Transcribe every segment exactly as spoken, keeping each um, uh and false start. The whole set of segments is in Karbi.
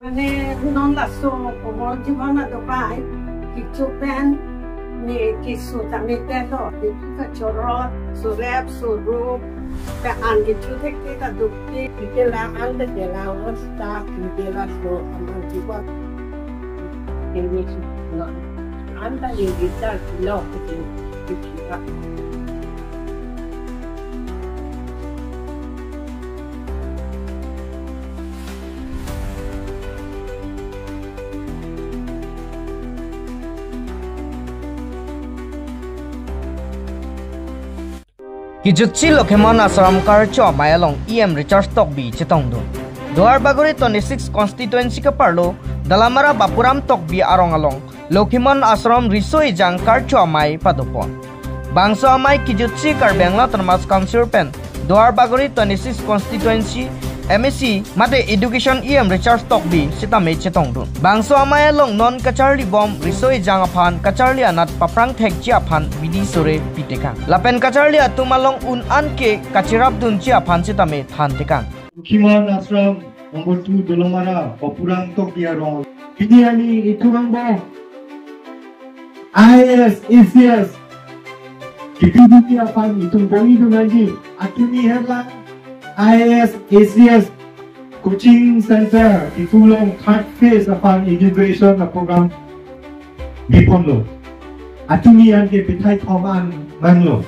Mane non laso komal jibon adopai, kecho pen ne keso tame te lo, ne kachorot, sorep, sorup, ta an kecho thek te ta duk te, ke la an ta ke la lo sta, ke la so amal jibon. Ke ne si lo. An ta ye ke ta lo ke ke ke. Kijutsi Lokhimon Ashram Karcho Amei along E M Richard Tokbi chetongdun. Duar Bagori twenty-six constituency kaparlo Dolamara Bapuram Tokbi arong along Lokhimon Ashram Riso Ejang Karcho Amei padopon. Bangso amei kijutsi Karbi Anglong Autonomous Council pen Duar Bagori twenty-six constituency M A C mate Education E M Richard Tokbi sitame chetongdun. Bangso amei along non kacharli bom riso ejang aphan kacharli anat paprang thekji aphan bidi sore pitekang. Lapen kacharli atum along un an ke kachirapdunji aphan sitame thantekang. Lokhimon Ashram, Ombotu Dolamara, Bapuram Tokbi arong. Pini ani itum angbong I A S, A C S, kipidunji aphan itum bongidun nangji, atumi hela I A S, A C S coaching center, Diphu along third phase aphan inauguration a program biponlo. Atumi an ke pithai thom an manlo.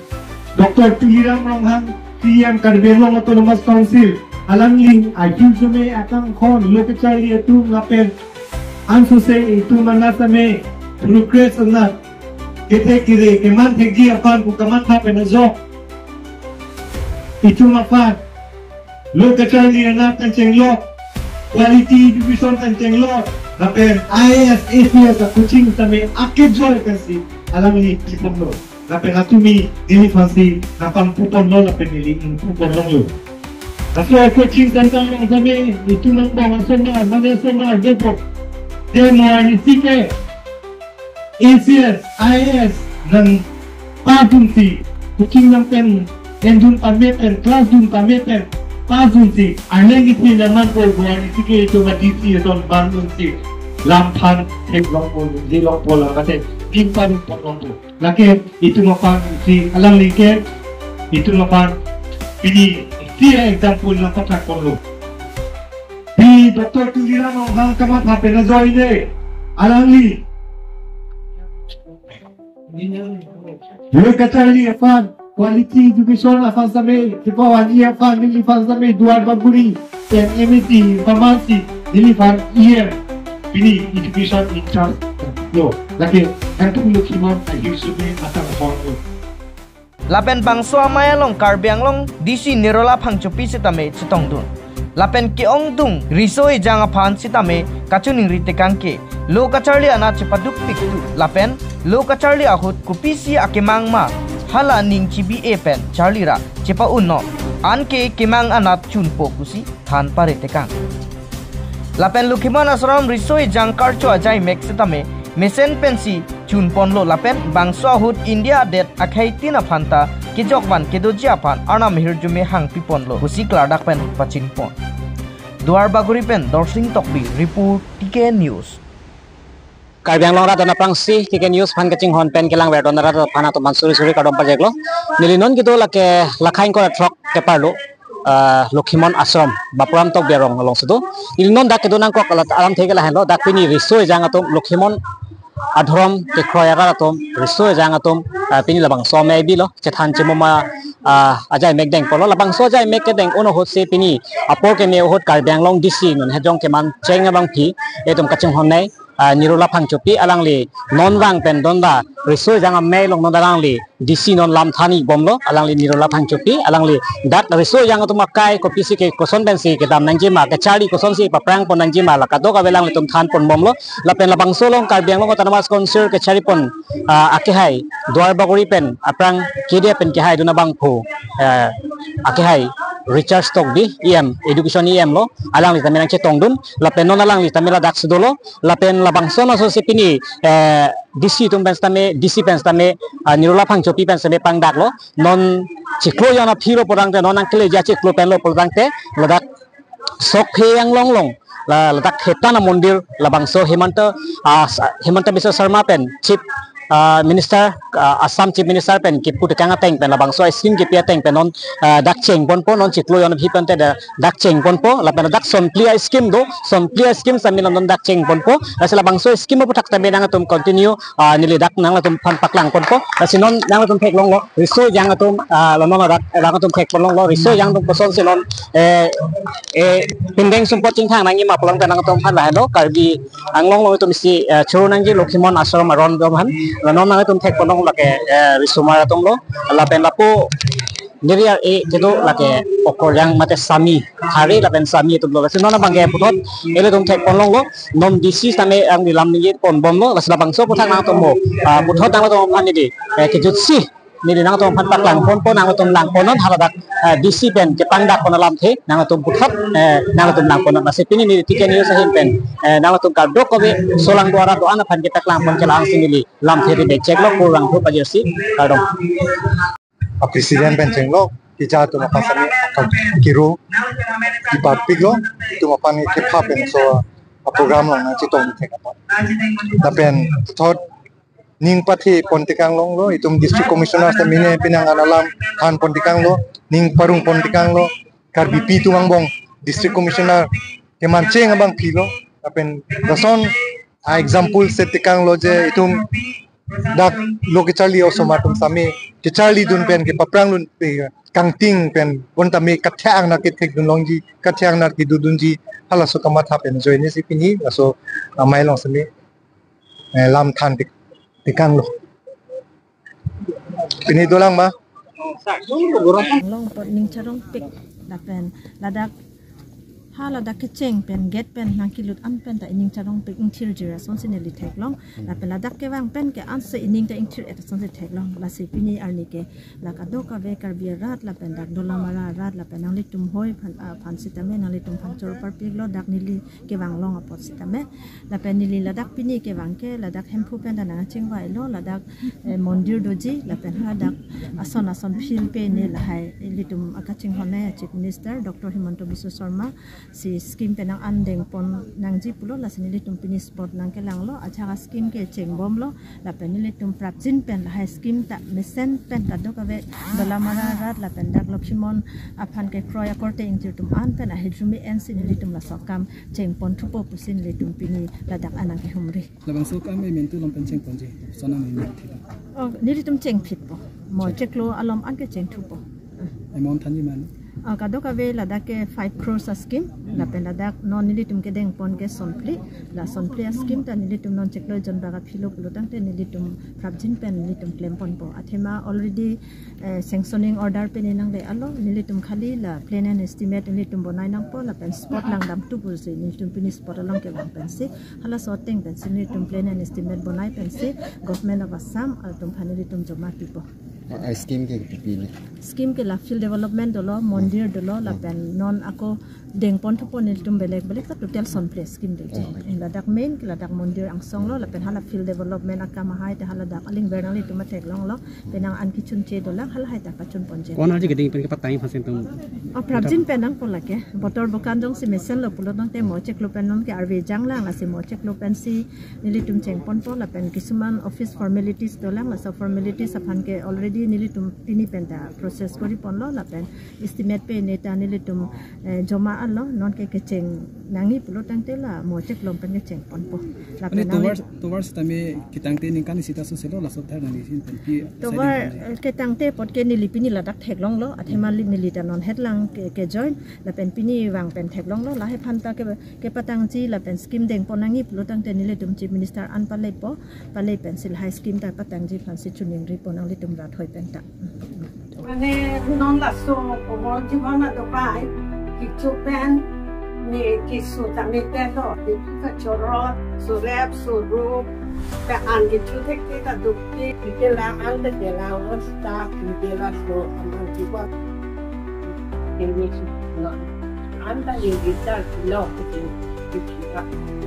Doctor Tuliram Ronghang, C E M Karbi Anglong Autonomous Council, alangli ahirjume akanghon lo kacharli atum lapen ansose itum anat tame progress anat kethe kere keman thekji aphan pu kamatha pen ajok itum aphan lo kacharli anat tangchenglo, quality education tangchenglo, lapen I A S, A C S a coaching tame akejoi pensi alangli chipomlo. Lapen atumi neliphansi nangpangpuponlo lapen neli ingpuponlonglo. Laso coaching center along tame itum angbong asomar, mane asomar, depok, demo arnisi ke A C S, I A S nangpass dunsi, coaching nangpen endun pame pen, class dun pame pen, pass dunsi, arleng isi nangmanpo, Guwahati ke itum a D C ason bang dunsi, lam than theklongpo, dilongpo lam mate, ning parumpok longpo. Lake itum aphan si alangli ke, itum aphan pini si example nangpathakponlo. Pi Doctor Tuliram Ronghang kamatha pen ajoine alangli lo kacharli aphan, quality education aphan sitame, kepavanji aphan neliphan sitame Duar Bagori pen M A C pharmacy neliphan E M, pini education in charge lo. Lake antum Lokhimon ahirjume akanghon lo. Lapen bangso amei along Karbi Anglong D C Nirola Phangchopi sitame chetongdun. Lapen ke-ongdung riso ejang aphan sitame kachiningri tekang ke lo kacharli anat chepadukpik tu lapen lo kacharli ahut kopisi akemang ma, hala ning chibi-e pen charli ra chepa-unnon, anke kemang anat chunpo pusi than pare tekang. Lapen Lokhimon Ashram Riso Ejang Karcho Ajaimek sitame mesen pensi chunponlo lapen bangso ahut India adet akhei tin aphan ta kejok van kedoji aphan Arnam ahirjume hangpiponlo pusi klardak pen pachinpon. Duar Bagori pen Dorsing Tokbi report, T K News. Karbi Anglong rat aphrangsi T K News aphan kachinghon pen kelangver don rat aphan atum aphan suri suri kardom pajeklo. Neli non kedo lake Lakha ingkoi ra throk keparlo, ah, Lokhimon Ashram, Bapuram Tokbi arong alongsi do. Neli non dak kedo nangkok alam theke lahenlo, dak pini riso ejang atum, Lokhimon adhorom kekroi arat atum, riso ejang atum, ah, pini labangso amei bilo, chethan chimuma, ah, ajaimek dengponlo. Labangso ajaimek kedeng-un ahutsi pini apor keme ahut Karbi Anglong D C non hejong keman cheng abangpi itum kachinghonnei, ah, Nirola Phangchopi alangli non vang pen don la riso ejang amei along non alangli D C non lam than-i bomlo, alangli Nirola Phangchopi, alangli dak riso ejang atum akai kopisi ke koson pensi kedam nangjima, kacharli kosonsi paprangpon nangjima, la kadokave alanglitum thanpon bomlo. Lapen labangso along Karbi Anglong Autonomous Council kacharipon, ah, akehai Duar Bagori pen aphrang kedo pen kehaidun abangphu, eh, akehai Richard Tokbi, E M, Education E M lo, alangli tame nangchetongdun, lapen non alangli tame ladak si dolo, lapen labangso asonsi pini, eh, D C atum pen sitame, D C pen sitame, ah, Nirola Phangchopi pen sitame pangdaklo, non chiklo jon aphi lo pulotangte, non nangkeleji achiklo pen lo pulotangte, ladak Sokphe Anglong along, la, ladak Hetan amondir labangso Himanta, ah, sa-, Himanta Biswa Sarma pen Chief, ah, Minister, ah, Assam Chief Minister pen kipu tekang ateng pen labangso scheme kipi ateng pen non, ah, dak chengponpo, non chiklo jon aphi pen te da dak chengponpo, lapen dak sonphli a-scheme do, sonphli a-scheme sami non dak chengponpo, lasi labangso scheme aphuthak tame nangtum continue, ah, neli dak nangtum aphan paklangponpo, lasi non nangtum theklonglo, riso ejang atum, ah, lo non dak, nangtum thekponlonglo, riso ejang atum kosonsi non, eh, eh, pindeng sumpot chingthang nangji ma pulang pen nangtum aphan lahelo, Karbi Anglong along itum isi, eh, choro nangji Lokhimon Ashram aron atum aphan, lo non nangtum thekponlong lake, eh, risomar atumlo, lapen lapu neri ar-e kedo lake okorjang mate sami, hari lapen sami atumlo. Lasi non abangke puthot ilitum thekponlonglo, non D C tame ang dilam ningje ponbomlo, lasi labangso aphuthak nangtum mo, ah, puthot nangtum aphan neli, eh, kejutsi neli nangtum aphan paklangponpo, nangtum langponnon, haladak, eh, D C pen kepangdakpon alamthe nangtum puthot, eh, nangtum langponnon. Lasi pini neli T K News ahin pen, eh, nangtum kadokave solang do-an do-an aphan kepaklangpon kelang si neli lamthe ri bek cheklo, kurang thu pajirsi, kardom. A president pen chenglo, kija atum aphan sami akam kiro, kipapiklo, itum aphan kepha pen so a program along nangchetong thek apa. Lapen puthot ning pathe pon tekang longlo, itum District Commissioner sami ne penang an alam than pon tekanglo, ning parong pon tekanglo, Karbipi atum angbong District Commissioner kemancheng abang philo, lapen lason a example set tekanglo je itum dak lo kecharli osomar atum sami kecharlidun pen kepaprang lun pe kangting pen bon tame kathang na kethekdun longji, kathang na kedodunji, halaso kamatha pen ajoine si pini laso amei along sami, eh, lam than tik tikanglo. Pini dolang ma? Long apot ning charongpik lapen ladak ha ladak kecheng pen gate pen nangkelut an pen ta ining charongpik, ingthirjir asonsi neli theklong, lapen ladak kevang pen ke ansi ining ta ingthir-et asonsi theklong. Lasi pini arni ke la kadokave Karbi arat lapen dak Dolamara arat lapen nanglitum hoi aphan, aphan sitame nanglitum aphan choro parpiklo, dak neli kevang long apot sitame. Lapen neli ladak pini kevang ke ladak Hemphu pen ta nangchingvailo, ladak, eh, mondir doji, lapen hadak ason ason field pen ne lahai ilitum akachinghon nai Chief Minister Doctor Himanta Biswa Sarma si scheme pen nang an dengpon nangji pulo, lasi nelitum pini spot nangkelanglo, ajahak a scheme ke chengbomlo, lapen nelitum prapjin pen lahai scheme ta mesen pen kadokave Dolamara arat lapen dak Lokhimon aphan kekroi akorte ingjir atum an pen ahidrumi ensi nelitum laso akam chengpon thupo pusi nelitum pini ladak an nangkehumri. Labangso akam e mintu long pen chengponji, sonang e mintu. Oh, nelitum chengphitpo. Mo cheng- chiklo alom an ke chengthupo. Amount thanji mane? Ah, kadokave ladak ke five crores a scheme, lapen ladak non nelitum kedengpon ke sonphli, la sonphli a scheme ta nelitum non chiklo jon bak aphilo pulo tangte nelitum prapjin pen nelitum klemponpo. Athema already, eh, sanctioning order pen inang le alo, nelitum khali la plan and estimate nelitum bonai nangpo, lapen spot langdamthu pusi nelitum pini spot along kevang pensi, halaso ateng pensi nelitum plan and estimate bonai pensi Government of Assam atum aphan nelitum joma pipo. A, a scheme ke pipi ne? Scheme ke la field development dolo, mondir dolo, lapen non ako dengpon thupo nelitum belek belek ta total sonphli scheme doji. Oh. Eh, ladak main ke ladak mondir angsonglo, lapen hala field development akam ahai te haladak aling bernang nelitum atheklonglo, penang an kechunche dolang, halahai ta kachunponji. Ko-an arje keding pen kepatang aphan si nangtum? Oh, prapjin pen nangpo lake. Botor bokan jongsi mesenlo pulo tangte mo chiklo pen non ke arve janglang, lasi mo chiklo pensi nelitum chengponpo, lapen kisuman office formalities dolang, laso formalities aphan ke already nelitum pini pen ta process koriponlo, lapen estimate pen ne ta nelitum, eh, joma anlo, non ke kecheng nangji pulo tangte la mo chiklo pen kechengponpo. Lapen mane nang tovar, tovar sitame ketangte ningkan isi ta soselo, laso thar nangji sin pen pi tovar, siding nangji, eh, ketangte apot ke neli pini ladak theklonglo, athema li-, neli ta non hetlang ke, ke join, lapen pini vang pen theklonglo, lahai aphan ta ke kepatangji lapen scheme dengpon nangji pulo tangte nelitum Chief Minister an palepo, pale pensi lahai scheme ta patangji aphansi choningripo nanglitum rat hoi pen ta. Mane non laso komor jibon adokai, kecho pen, ne keso tame pen lo, kecho kachorot, sorep, sorup, pen an kecho thekthek ta dukte, kelang an kelang lo staff, kelang so, an jibon. Ini so, no. An ta ini kita lo, kita.